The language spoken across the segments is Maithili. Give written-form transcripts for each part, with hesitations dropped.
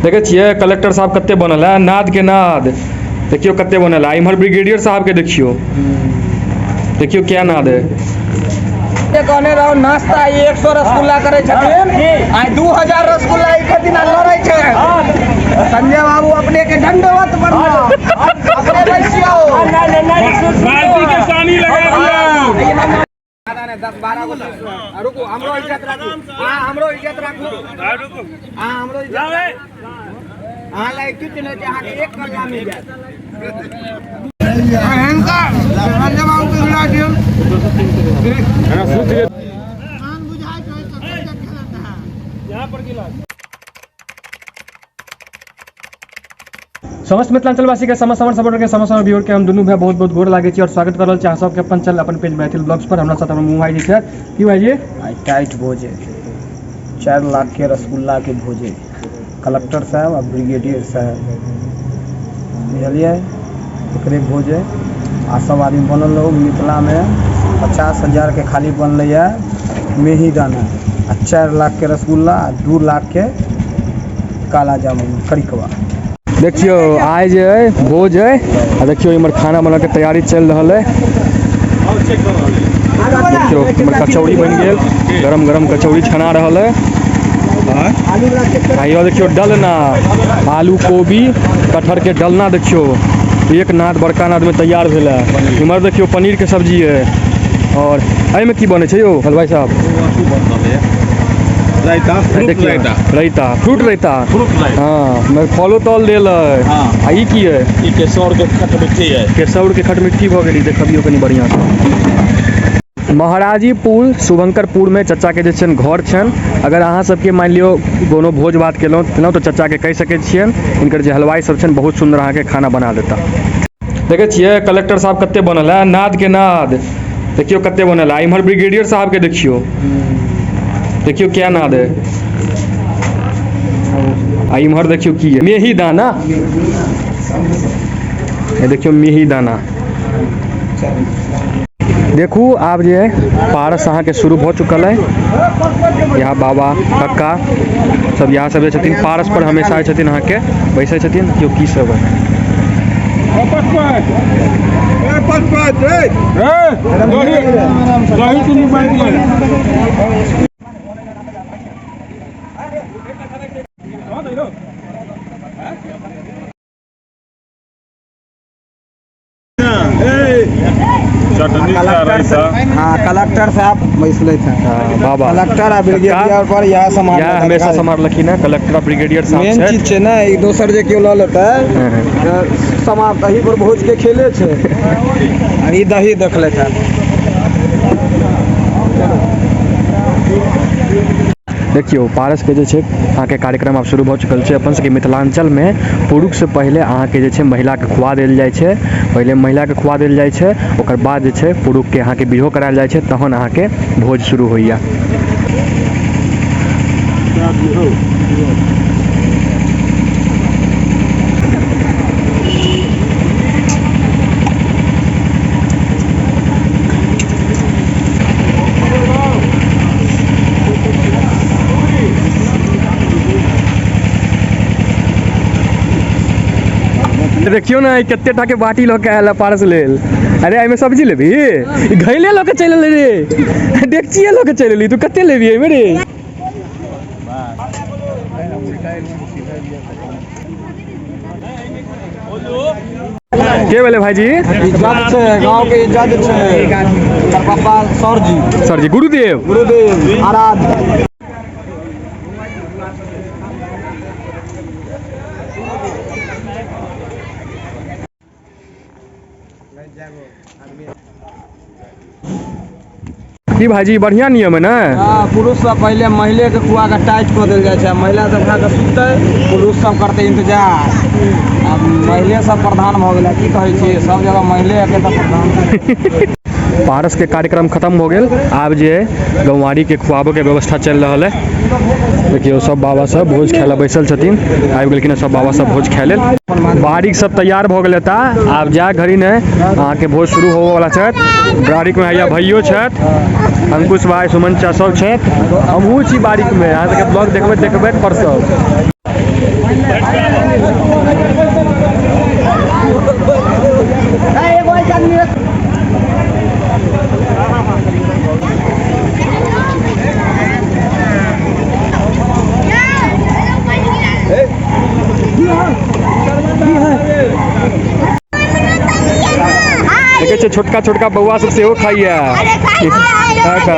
देखै छियै कलेक्टर साहब कते बनल है, नाद के नाद देखियौ कते बनल है। इम्हर ब्रिगेडियर साहब के देखियौ, देखियौ क्या नाद है। कहने रहो नाश्ता 100 रसगुल्ला करे छथिन, आइ 2000 रसगुल्ला एक दिन लड़ै छै। संजय बाबू अपने के दंडवत प्रणाम, अपने बैसियो। बाल्टी के पानी लगा दिया। 10-12 गो। रुकू, हमरो इज्जत राखू, अहाँ हमरो इज्जत राखू, अहाँ हमरो इज्जत। अहाँ लायक किछु नहि छै, अहाँके एक कल्ला मिल जायत। संजय बाबू के हिला दियौ। समस्त मिथिलांचलवासी के समस्त हमर सपोर्टर के समस्त हमर व्यूअर के हम दुनू भाई बहुत बहुत गोर लागै छी और स्वागत कर रहल छी अहाँ सबके अपन चैनल अपन पेज मैथिल ब्लॉग्स पर। हमरा साथ हमर मुँह भाई जी छथि। की भाई जी? आइ टाइट भोज है, 4 लाख के रसगुल्ला के भोज है। कलेक्टर साहब आ ब्रिगेडियर साहब, बुझलियै, एकरे भोज है। आ सब आदमी बनल रहू। मिथिला में 50,000 के खाली बनलै है मेही दाना, आ 4 लाख के रसगुल्ला आ 2 लाख के काला जामुन करिकवा। देखियौ आइ जे है भोज है, आ देखियौ इम्हर खाना बना के तैयारी चलि रहल है। देखियौ इम्हर कचौड़ी बनि गेल, गरम गरम कचौड़ी छना रहल है। आ यो देखियौ डलना, आलू कोबी कटहर के डलना देखियौ एक नाद बड़का नाद में तैयार भेल है। इम्हर देखियौ पनीर के सब्जी है। और एहिमे की बनै छै यौ हलवाई साहब? रायता, देखियौ रायता, फ्रूट रायता। हाँ, फलो तल देल है। आ ई की है? ई केसौर के खटमिट्ठी है। केसौर के खटमिट्ठी भऽ गेली। देखबियौ कनि बढ़िआँ से। महाराजी पुल शुभंकरपुर में चचा के जे छनि घर छनि। अगर अहाँ सबके मानि लियौ कोनो भोज भात केलहुँ तऽ चचा के कहि सकै छियनि, हिनकर जे हलवाई सब छनि बहुत सुन्दर अहाँके खाना बना देता। देखै छियै कलेक्टर साहब कते बनल है, नाद के नाद देखियौ कते बनल है। इम्हर ब्रिगेडियर साहब के देखियौ, देखियौ क्या नाद है। आ इम्हर देखियौ की है, मेही दाना। ये देखियौ मेही दाना। देखू आब जे पारस अहाँके शुरू भऽ चुकल है। यहाँ बाबा कक्का सब यहाँ सब जे छथिन पारस पर हमेशा छथिन, अहाँके बैसै छथिन। केओ की सब है। हाँ, कलेक्टर साहब बैसले थे। हाँ, बाबा कलेक्टर आ ब्रिगेडियर पर यह सम्हार यहाँ हमेशा सम्हारलखिन है कलेक्टर आ ब्रिगेडियर साहब। मेन चीज छै ने, एक दोसर जे केओ लऽ लेतै तऽ समाप्त। एही पर भोज के खेले छै। आ ई दही देख लेतै। देखियौ पारस के जे छै अहाँके कार्यक्रम आब शुरू भऽ चुकल छै। अपन सबके मिथिलांचल में पुरुष से पहिले अहाँके जे छै महिला के खुआ देल जाइ छै, पहिले महिला के खुआ देल जाइ छै, ओकर बाद जे छै पुरुष के अहाँके बियाहो करायल जाइ छै, तहन अहाँके भोज शुरू होइया। देखियौ ने कते टा के बाटी लऽ के आयल है पारस लेल। अरे एहिमे सब्जी लेबही? ई घैले लऽ के चलि एलै रे, डेकचिए लऽ के चलि एली। तू कते लेबही एहिमे रे? के भेलै भाईजी? इज्जत छै, गाँव के इज्जत छै। एकर पप्पा सर जी। सर जी गुरुदेव। गुरुदेव आराध्य। की भाईजी बढ़िया नियम है ना? हाँ, पुरुष सब पहिले महिले के खुआ के टाइट कऽ देल जाइ छै। महिला सब खा के सुततै, पुरुष सब करतै इंतजार। आब महिले सब प्रधान भऽ गेलै। की कहै छियै, सब जगह महिले के तऽ प्रधान। पारस के कार्यक्रम खत्म हो गेल। आब जे गौवारी के खुआबे के व्यवस्था चलि रहल है। देखियौ सब बाबा सब भोज खाय लए बैसल छथिन, आबि गेलखिन सब बाबा सब भोज खाय लेल। बारीक सब तैयार भऽ गेलै ता आब जा घड़ी ने अहाँके भोज शुरू होबऽ वाला छथि। बारीक में हैया भैयो छथि, अंकुश भाई, सुमन चा सब छथि, हमहूँ छी बारीक में। अहाँ सबके ब्लॉग देखबैत देखबैत परसब। छै छोटका छोटका बौआ सब सेहो खाइया। खा खा।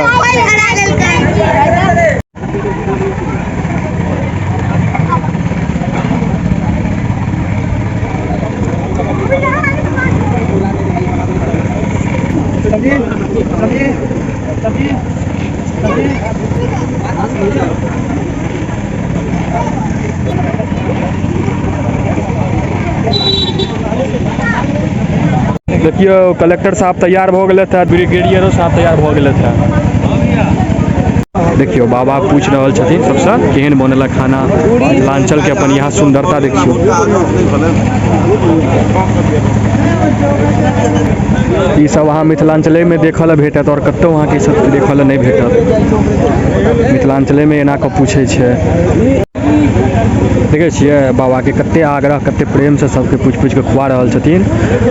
देखियौ, कलेक्टर साहब तैयार भऽ गेलथि है, ब्रिगेडियरो साहब तैयार भऽ गेलथि है। देखियौ, बाबा पूछि रहल छथिन सबसँ, केहन बनल खाना। मिथिलांचल के अपन यहाँ सुंदरता देखियौ। ई सब अहाँ मिथिलांचले में देखऽ लए भेटत आओर कतहु अहाँके ई सब देखऽ लए नहि भेटत। मिथिलांचले में एना कऽ पूछै छै। देखै छियै बाबाके कते आग्रह, कते प्रेमसँ सबके पूछि पूछि कऽ खुआ रहल छथिन।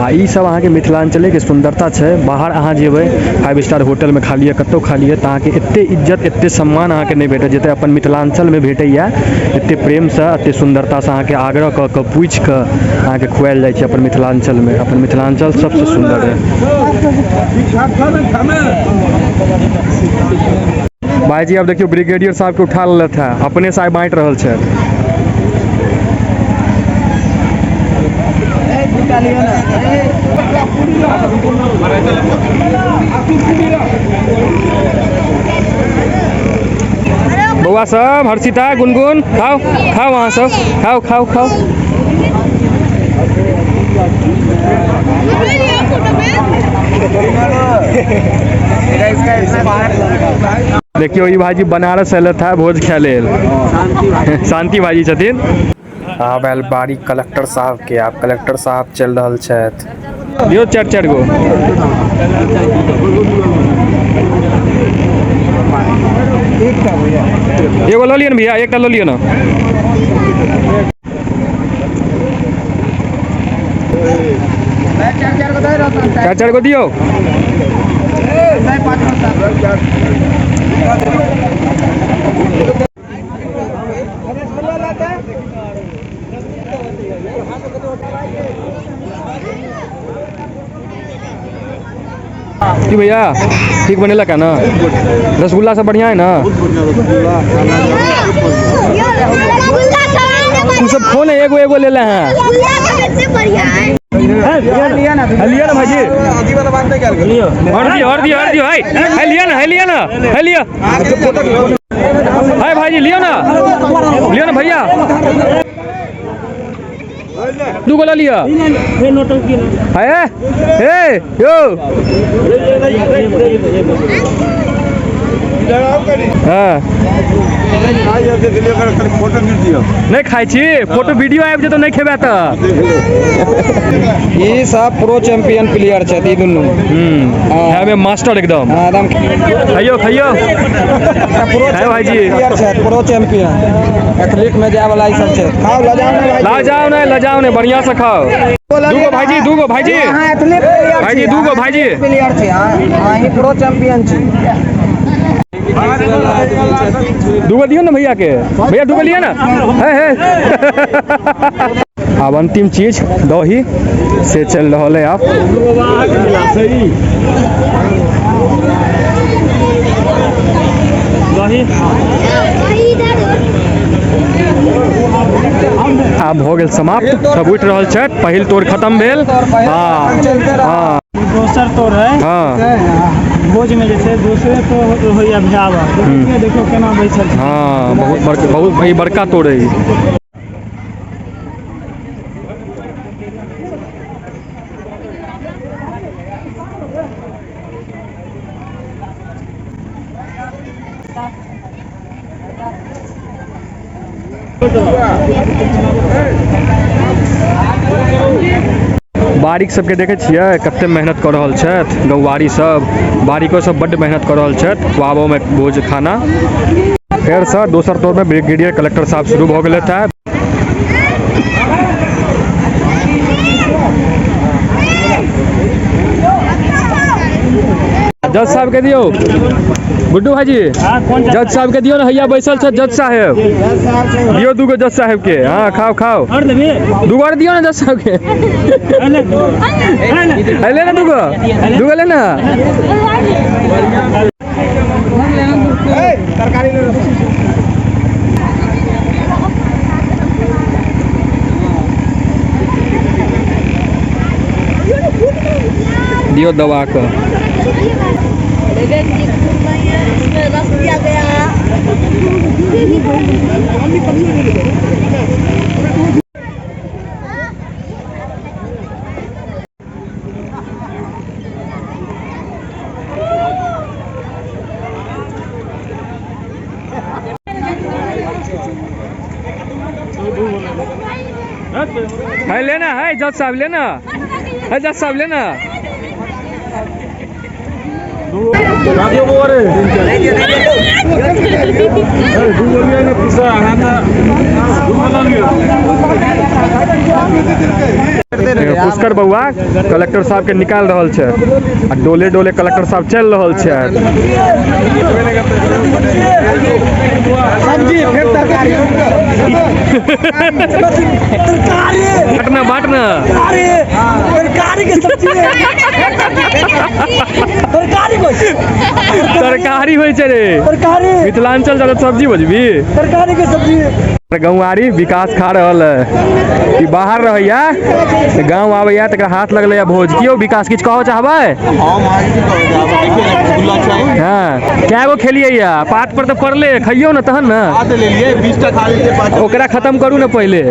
आ ई सब अहाँके मिथिलांचलेके सुन्दरता छै। बाहर अहाँ जेबै, 5 स्टार होटलमे खा लिअ, कतहु खा लिअ, तऽ अहाँके एते इज्जत, एते सम्मान अहाँके नहि भेटत जते अपन मिथिलांचलमे भेटैया। एते प्रेमसँ, एते सुन्दरतासँ अहाँके आग्रह कऽ कऽ पूछि कऽ अहाँके खुआएल जाइ छै अपन मिथिलांचलमे। अपन मिथिलांचल सबसँ सुन्दर है। भाईजी, आब देखियौ, ब्रिगेडियर साहब के उठा लेलथि है, अपने से आइ बाँटि रहल छथि। बौआ सब, हर्षिता, गुनगुन, खाओ खाओ, अहाँ सब खाओ खाओ खाओ। देखियौ, ई भाईजी बनारस एलथि है भोज खाय लेल। शांति भाईजी छथिन। आब आयल बारी कलेक्टर साहब के। आब कलेक्टर साहब चलि रहल छथि। दियौ चारि चारि गो। एगो लऽ लिअ ने भैया, एकटा लऽ लिअ ने। चारि चारि गो दियौ। की भैया, ठीक बनेलक है ना? रसगुल्ला सब बढ़िया है ना? तू सब खो ना, एगो एगो ले ले हैं। लिया ना। है लिया ना भाईजी, और दियो, और दियो, और दियो। है है लिया ना, है लिया ना, है लिया है भाईजी, लियो ना, लियो ना भैया, दू गो लऽ लिअ। है हे यौ। हाँ, नहि खाइ छी, फोटो वीडियो आबि जेतौ, नहि खेबै तऽ। ई सब प्रो चैंपियन प्लेयर छथि ई दुनू। खायमे मास्टर एकदम। हाँ, एकदम। खइयो खइयो। प्रो खाओ भाईजी। प्लेयर छथि, प्रो चैंपियन एथलीट में जाय वाला ई सब छथि। खाओ, लजाओ ना भाई। लजाओ नहीं, लजाओ नहीं, बढ़िया से खाओ। दूगो भाईजी, दूगो भाईजी। अहाँ एथलीट प्लेयर भाईजी, दूगो भाईजी। प्लेयर छी अहाँ, अहीं प्रो चैंपियन छी। दूगो दियौ ना भैया के। भैया, दूगो लिया ना। है है। आब अंतिम चीज दही से चल रहल है। आप आब भऽ गेल समाप्त, सब उठि रहल छथि। पहिल तोड़ खत्म भेल। हाँ हाँ। दोसर तोर है। भोज में जे छै दोसरे तो होइया भयावह। देखियौ, देखियौ केना बैसल छै। हाँ, बहुत बड़का, बहुत भाई बड़का तोड़ है ई। बारीक सबके देखै छियै कते मेहनत कऽ रहल छथि गौवारी सब। बारीको सब बड्ड मेहनत कऽ रहल छथि खुआबोमे भोज खाना। फेरसँ दोसर तौरमे ब्रिगेडियर कलेक्टर साहब शुरू भऽ गेलथि है। जज साहब के दियौ। गुड्डू भाईजी जज साहब के दियौ ने, हैया बैसल छै जज साहेब, दियौ दूगो जज साहेब के। हाँ खाओ खाओ, दूगो और दियौ ना जज साहब के। ले ना दूगो, दूगो ले ना। दियो दबा के। रस दिया गया। है लेना है जज साहब, लेना है जज साहब, लेना। पुष्कर बउआ कलेक्टर साहब के निकाल रहल छै आ डोले डोले कलेक्टर साहब चल रहल छै। बांटना बांटना तरकारी होइ छै रे, मिथिलांचल ज्यादा सब्जी बजबी, तरकारी के सब्जी। गौआरी विकास खा रहल है, ई बाहर रहैया तऽ गाँव आबैया तकरा हाथ लगलैया भोज। कियो विकास किछु कहऽ चाहबै? हाँ कए गो खेलियै या? पात पर तऽ पड़ले, खइयौ ने तहन ने, ओकरा खत्म करू ने पहिले।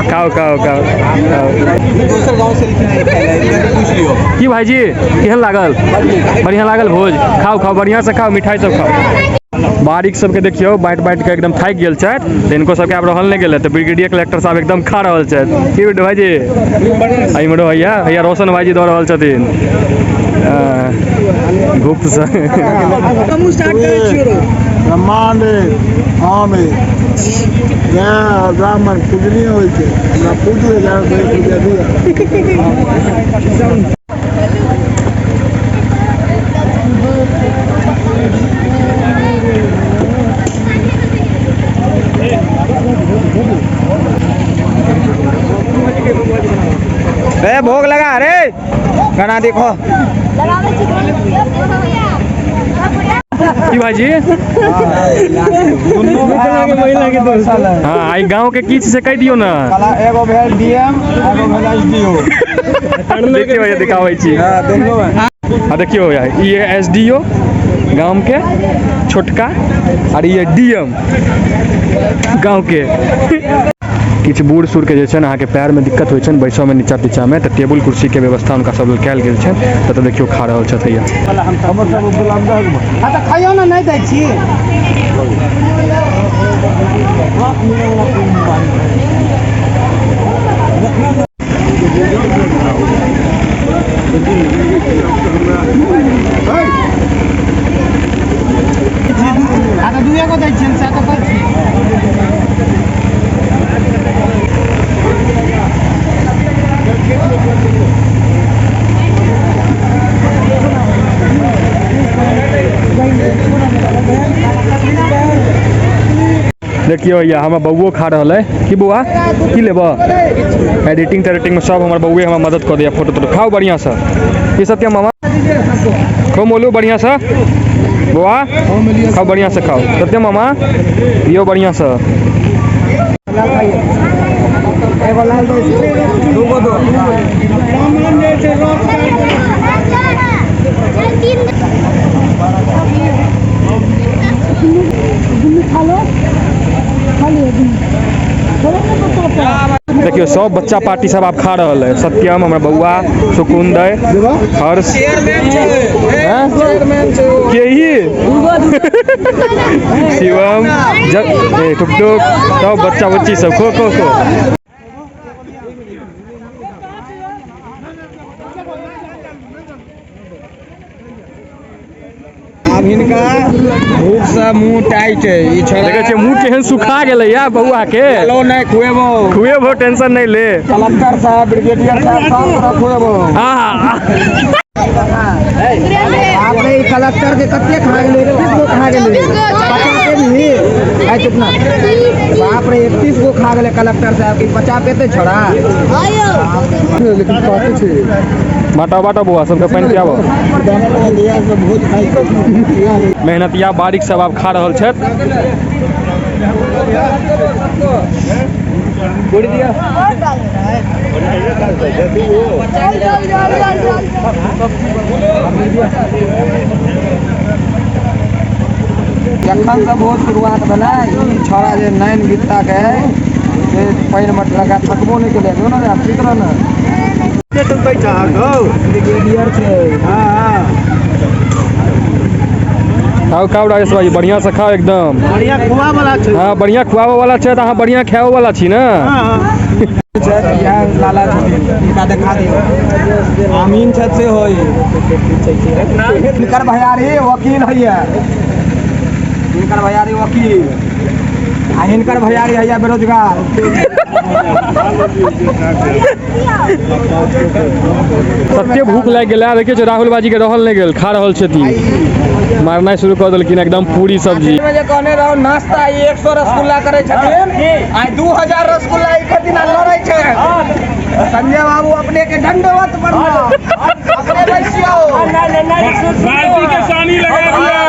खाओ खाओ खाओ। की भाईजी केहन लागल? बढ़िआँ लागल भोज? खाओ खाओ बढ़िआँ से खाओ, मिठाई सब खाओ। बारीक सबके देखियौ बाँटि बाँटि के एकदम थाकि गेल छथि, तऽ हिनको सबके आब रहल नहि गेलै, तऽ ब्रिगेडियर कलेक्टर साहब एकदम खा रहल छथि। की बिट्टू भाईजी एहिमे हैया हैया रोशन भाईजी दऽ रहल छथिन गुप्त से। ब्रह्मांड हम ब्राह्मण पूजनीय होइ छै, हमरा पूजू। भोग लगा रे गाना देखो। की भाईजी? हाँ आई गाँव के किछ से कहि दियौ ना। एगो भेल डीएम, एगो भेल एसडीओ। देखियौ भैया दिखाबै छी। हाँ देखियौ भैया, ई है एसडीओ गाँव के छोटका, और ये डीएम गाँव के। किछु बूढ़ सूढ़ के जे छै ने अहाँके पैरमे दिक्कत होइ छनि बैसऽमे नीचा तीचामे, तऽ टेबुल कुर्सी के व्यवस्था हुनका सब लेल कयल गेल छै। तऽ देखियौ खा रहल छथि हैया। तऽ खइयौ ने, नहि दै छी। तऽ दुए गो दै छियनि, सएह तऽ कहै छी। देखियौ भैया हमर बौओ खा रहल है। की बौआ की लेबऽ? एडिटिंग तेडिटिंग में सब हमर बौए हमरा मदद कऽ दैया। फोटो तोटो खाओ बढ़िआँ से। की सत्यम मामा खाओ, मोलू बढ़िआँ से, बौआ खाओ बढ़िआँ से खाओ। सत्यम मामा दियौ बढ़िआँ से। देखियौ सब बच्चा पार्टी सब आब खा रहल है। सत्यम हमर बौआ, सुकुंदय, हर्ष, के ही शिवम, टुकटुक, सब बच्चा बच्ची सब खो खो खो। आब हिनका भूख से मुंह टाइट है। ई छोड़ा देखै छियै मुंह केहन सुखा गेलै या बौआ के। चलो नहीं खुएबो, खुएबो टेंशन नहीं ले। कलेक्टर साहब ब्रिगेडियर साहब सब तरह खुएबो। हाँ आपने कलेक्टर के कते खा गेलै? 31 गो खा गेलै। पचा पेबही आइ कितना? बाप रे, 31 गो खा गेलै कलेक्टर साहब के। पचा पेतै छोड़ा? लेकिन पाके छै। बाँटो बाँटो बौआ, सबके पानि पियाबो। भोज खाइ। मेहनतिया बारीक सब आब खा रहल छथि। जखन से भोज शुरुआत भेलै, ई छौड़ा जे नैन बित्ता के से पानि मटलक, थकबो नहि केलै। जो ने रे, ठीक रह ने। ब्रिगेडियर छै। खाओ खाओ राजेश भाई, बढ़िया से खाओ एकदम। बढ़िया खुआ वाला छै। हाँ, बढ़िया खुआबो वाला छै तऽ अहाँ बढ़िया खाओ वाला छी ने। इएह लाला छथिन, हिनका देखा दियौ। अमीन छथि से होई। हिनकर भैयारी वकील हैया, हिनकर भैयारी वकील आ हिनकर भैयारी हैया बेरोजगार। सत्य भूख लागि गेलै। देखियौ छै राहुल बाजी के रहल नहि गेल, खा रहल छथिन, मारनाइ शुरू कऽ देलखिन एकदम पूरी सब्जी। मे जे कहने रहौ नाश्ता, 100 रसगुल्ला करै छथिन, आइ 2000 रसगुल्ला ई खेथिन आ लड़ै छै। संजय बाबू, अपने के दंडवत प्रणाम। अपने बैसियौ। बाल्टी के सानी लगा दिया।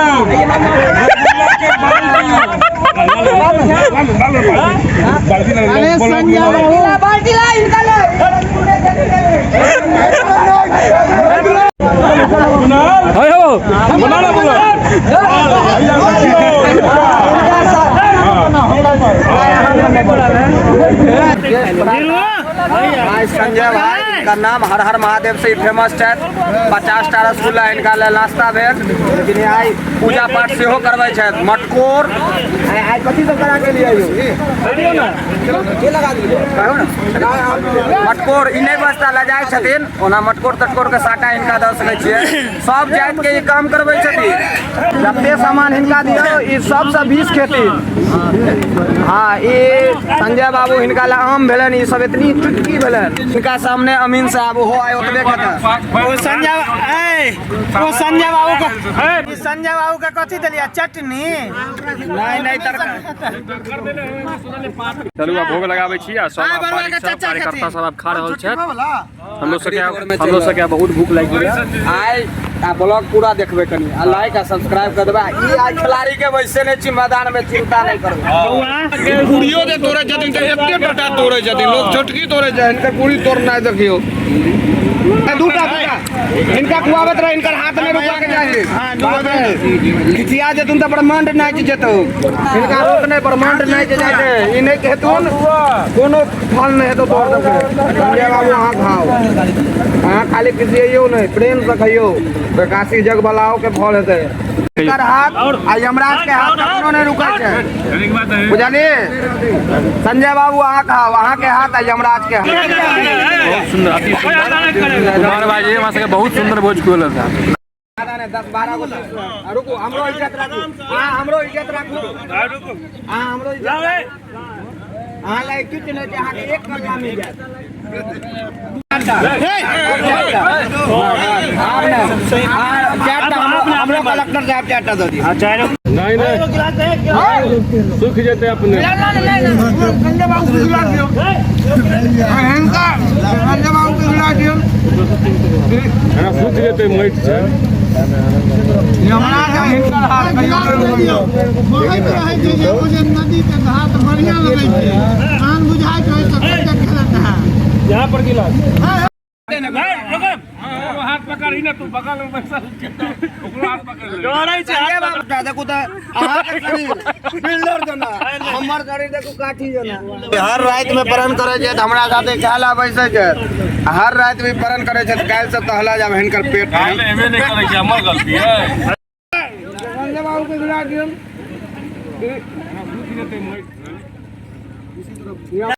अरे संजय बाबू, बाल्टी ला, इनका ले। है हो। बना बोला। भाई संजय भाई का नाम हर हर महादेव से ही फेमस छथि। 50टा रसगुल्ला हिनका लेल नाश्ता भेल, लेकिन आइ पूजा पाठ सेहो करबै छथि। मटकोर आइ कथी सब करा के लिए आइयो? कहू ने। मटकोर ई नहि बचता, लऽ जाइ छथिन। ओना मटकोर तटकोर के साटा हिनका दऽ सकै छियै। सब जाति के ई काम करबै छथिन। जते सामान हिनका दियौ, ई सबसँ 20 खेथिन। हाँ, ई संजय बाबू, हिनका लए आम भेलनि, ई सब एतनी चुटकी भेलनि। हिनका सामने अमीन साहब ओहो आइ ओतबे खेतनि। ओ संजय, ए ओ संजय बाबू के, ई संजय बाबू के कथी देलियै? चटनी? नहि नहि, तरकारी। चलू, आब भोग लगाबै छी आ सब आब बारीक सब कार्यकर्ता सब आब खा रहल छथि। हमरो सबके बहुत भूख लागि गेल। आइ आ ब्लॉग पूरा देखबै कनि आ लाइक आ सब्सक्राइब कर देबै। ई आइ खिलाड़ी के वैसे नहि छी मैदान में, चिंता नहि करबै। पूरियो जे तोड़ै छथिन तऽ एते टटा तोड़ै छथिन। लोक छोटकी तोड़ै छै, हिनकर पूरी तोड़नाइ देखियौ। दूटा दूटा हिनका खुआबैत रह, हिनकर हाथ नहि रुकबाक चाही। खिचिया जेतुन तऽ ब्रह्मांड नाचि जेतौ। हिनका रोक नहि, ब्रह्मांड नाचि जाइ छै। ई नहि हेतुन, कोनो फल नहि हेतौ तोहर सबके। संजय बाबू, अहाँ खाउ, अहाँ खाली खिसियैयौ नहि, प्रेमसँ खइयौ। काशी जग बलाओ के फल हेतै। हिनकर हाथ आ यमराज के हाथ कखनो नहि रुकै छै, बुझलियै? संजय बाबू, अहाँ खाउ, अहाँके हाथ आ यमराज के हाथ। बहुत सुंदर, अति सुंदर। कुमार भाई हमरा सबके बहुत सुंदर भोज खुएलक हँ। 10-12 गो। रुकू, हमरो इज्जत राखू। अहाँ हमरो इज्जत राखू, अहाँ हमरो इज्जत राखू। अहाँ लायक किछु नहि छै, अहाँके एक कल्ला मिल जायत। आब नहि, चारिटा हमरो कलेक्टर साहब चारिटा दऽ दियौ। नहीं नहीं, सुख जेते अपने। संजय बाबू के गिला दियौ, हिनका संजय बाबू के गिला दियौ। सुख जेते, माटि छै। यमराज हिनकर हाथ कहियो नहि रुकल। बहैत रहै छै जे ओ जे नदी के धार तऽ बढ़िआँ लगै छै, आन बुझाइत रहै छै कतेक खेलत है। यहाँ पर गिलास हाथ पकड़ ही ना, तू बगल में बैसल ओकरो हाथ पकड़ ले। संजय बाबू, देखू तऽ अहाँके शरीर बिल्डर जेना, हमर शरीर देखू काठी जेना। हर राति में प्रण करै छै, हमरा साथे खाय बैसै छै। हर राति में प्रण करै छै, काल्हि से टहला जाब हिनकर पेट। एबे नहि करै छै, हमर गलती है। संजय बाबू के गिला दियौ। सुख जेते, माटि छै।